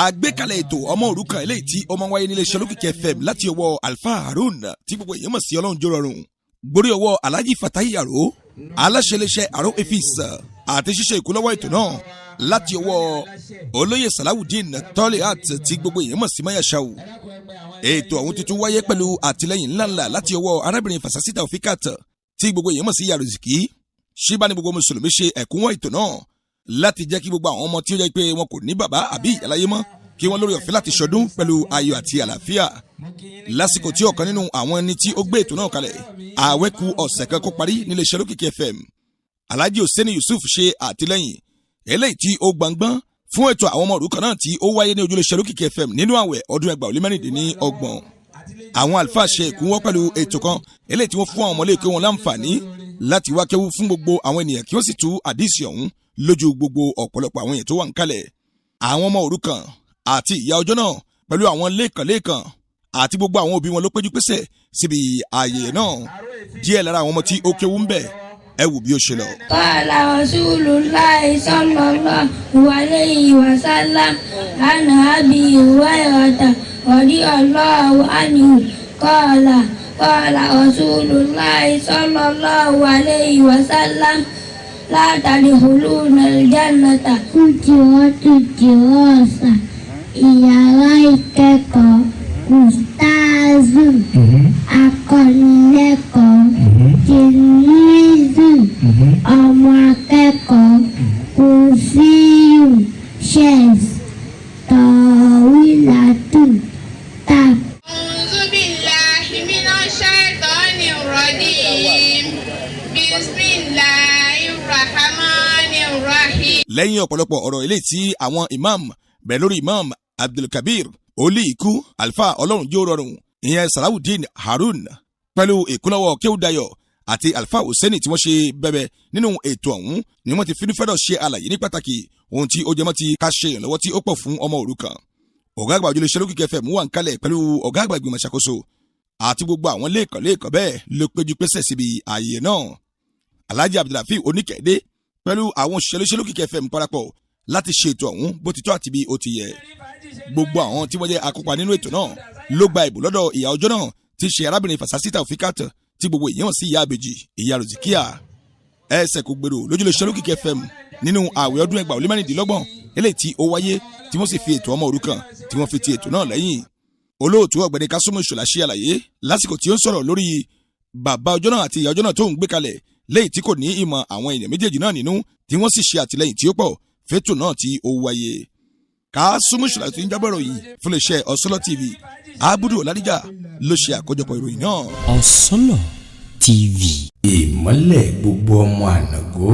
Àgbékalẹ̀ ètò ọmọ òrukàn eléyìí tí ó máa ń wáyé nílé iṣẹ́ Olókìkí FM láti ọwọ́ Alfa Harun, tí gbogbo èèyàn mọ̀ sí Ọlọ́run jó rọrùn, gborí ọwọ́ Alhaji Fatayi Aro, aláṣẹ iléeṣẹ́ Aro Efis, àti ṣíṣe ìkúlọ́wọ́ ètò náà láti ọwọ́ olóyè Salawudeen Toliat, tí gbogbo èèyàn mọ̀ sí Mayasau. Ètò ọ̀hún tuntun wáyé pẹ̀lú àtìlẹ́yìn ńláńlá láti ọwọ́ arábìnrin Fasasita Ofikat, tí gbogbo èèyàn mọ̀ sí Yaruziki. Ṣíbá ní gbogbo mùsùlùmí ṣe ẹ̀kúnwọ́ ètò náà láti jẹ́ kí gbogbo àwọn ọmọ tí ó jẹ́ pé wọn kò ní bàbá àbí ìyá láyé mọ́ kí wọ́n lórí ọ̀fẹ́ láti ṣọdún pẹ̀lú ayọ̀ àti àlàáfíà. Lásìkò tí ọ̀kan nínú àwọn ẹni tí ó gbé ètò náà kalẹ̀, ààwẹ̀ ku ọ̀sẹ̀ kan kó parí, nílé iṣẹ́ Olókìkí FM, Alhaji Hosseini Yusuf, ṣe àtìlẹ́yìn eléyìí tí ó gbọ̀ngbọ́n fún ètò àwọn ọmọ òrukàn náà tí ó wáyé ní ojúlé iṣẹ́ Olókìkí FM nínú àwẹ̀ ọdún 2026. Àwọn àlùfáà ṣe ìkúnwọ́ pẹ̀lú ètò kan eléyìí tí wọ́n fún àwọn ọmọléèké wọn láǹfààní láti wá kéwú fún gbogbo àwọn ènìyàn, kí wọ́n sì tú àdìsí ọ̀hún lójú gbogbo ọ̀pọ̀lọpọ̀ àwọn èèyàn tó wà ń kalẹ̀. Àwọn ọmọ òrukàn àti ìyá ọjọ́ náà pẹ̀lú àwọn lẹ́ẹ̀kan-lẹ́ẹ̀kan àti gbogbo àwọn òbí wọn ló péjú pésẹ̀ síbi ààyè náà. Díẹ̀ lára àwọn ọmọ tí ó kéwú ń bẹ̀, ẹ wò bí ó ṣe lọ. قال رسول الله صلى الله عليه وسلم عن أبي هريرة رضي الله عنه قال قال رسول الله صلى الله عليه وسلم لا تدخلون الجنة حجرة الدراسة, ìyàrá ìkẹ́kọ̀ọ́. أستاذ, akọ́nilẹ́kọ̀ọ́. تلميذ, ọmọ akẹ́kọ̀ọ́. كرسي, chairs. طاولة, table. أعوذ بالله من الشيطان الرجيم بسم الله الرحمن الرحيم. Lẹ́yìn ọ̀pọ̀lọpọ̀ ọ̀rọ̀ eléyìí tí àwọn imam bẹ̀rẹ̀ lórí Imam Abdulkabir olí ikú, Alfa Ọlọ́run jẹ́ rọrùn, ìyẹn Salawudeen Harun, pẹ̀lú ìkúnlọ́wọ́ Kéwúdayọ̀ àti Alfa Hussein tí wọ́n ṣe bẹ̀bẹ̀ nínú ètò ọ̀hún, ni wọ́n ti fínífẹ́dọ̀ ṣe àlàyé ní pàtàkì ohun tí ó jẹmọ́ ti ká ṣe ìrànlọ́wọ́ tí ó pọ̀ fún ọmọ òrukàn. Ọ̀gá àgbà ojúlé Olókìkí FM wà ń kalẹ̀ pẹ̀lú ọ̀gá àgbà ìgbìmọ̀ ìṣàkóso àti gbogbo àwọn lẹ́ẹ̀kan lẹ́ẹ̀kan bẹ́ẹ̀ ló péjú pésẹ̀ síbi ààyè náà. Alhaji Abdulrafi Oníkẹ̀dé pẹ̀lú àwọn òṣìṣẹ́ Olókìkí FM parapọ̀ láti ṣe ètò ọ̀hún bó ti tọ́ àti bí ó ti yẹ. Gbogbo àwọn tí wọ́n jẹ́ akópa nínú ètò náà ló gba ìbò lọ́dọ̀ ìyá ọjọ́ náà, tí ṣe arábìnrin Fasasita Ofikat, tí gbogbo èèyàn sí ìyá àbèjì, ìyá Rozikia. Ẹsẹ̀ kò gbèrò lójúlé Olókìkí FM nínú ààwẹ̀ ọdún 2026 eléyìí tí ó wáyé, tí wọ́n sì fi ètò ọmọ òrukàn tí wọ́n fi ti ètò náà lẹ́yìn. Olóòtú ọ̀gbẹ́ni Kásùmù Ìṣọ̀lá ṣe àlàyé lásìkò tí ó ń sọ̀rọ̀ lórí bàbá ọjọ́ náà àti ìyá ọjọ́ náà tó ń gbé kalẹ̀ léyìí tí kò ní ìmọ̀ àwọn èèyàn méjèèjì náà nínú, tí wọ́n sì ṣe àtìlẹ́yìn tí ó pọ̀ fétò náà tí ó wáyé. Kásùmù Ìṣọ̀lá tí ń jábọ̀ ìròyìn fún iléeṣẹ́ Ọ̀sọ́lọ́ TV. Abudu Ọ̀làdíjà ló ṣe àkójọpọ̀ ìròyìn náà. Ọ̀sọ́lọ̀ TV. Ìmọ́lẹ̀ gbogbo ọmọ ànàgó.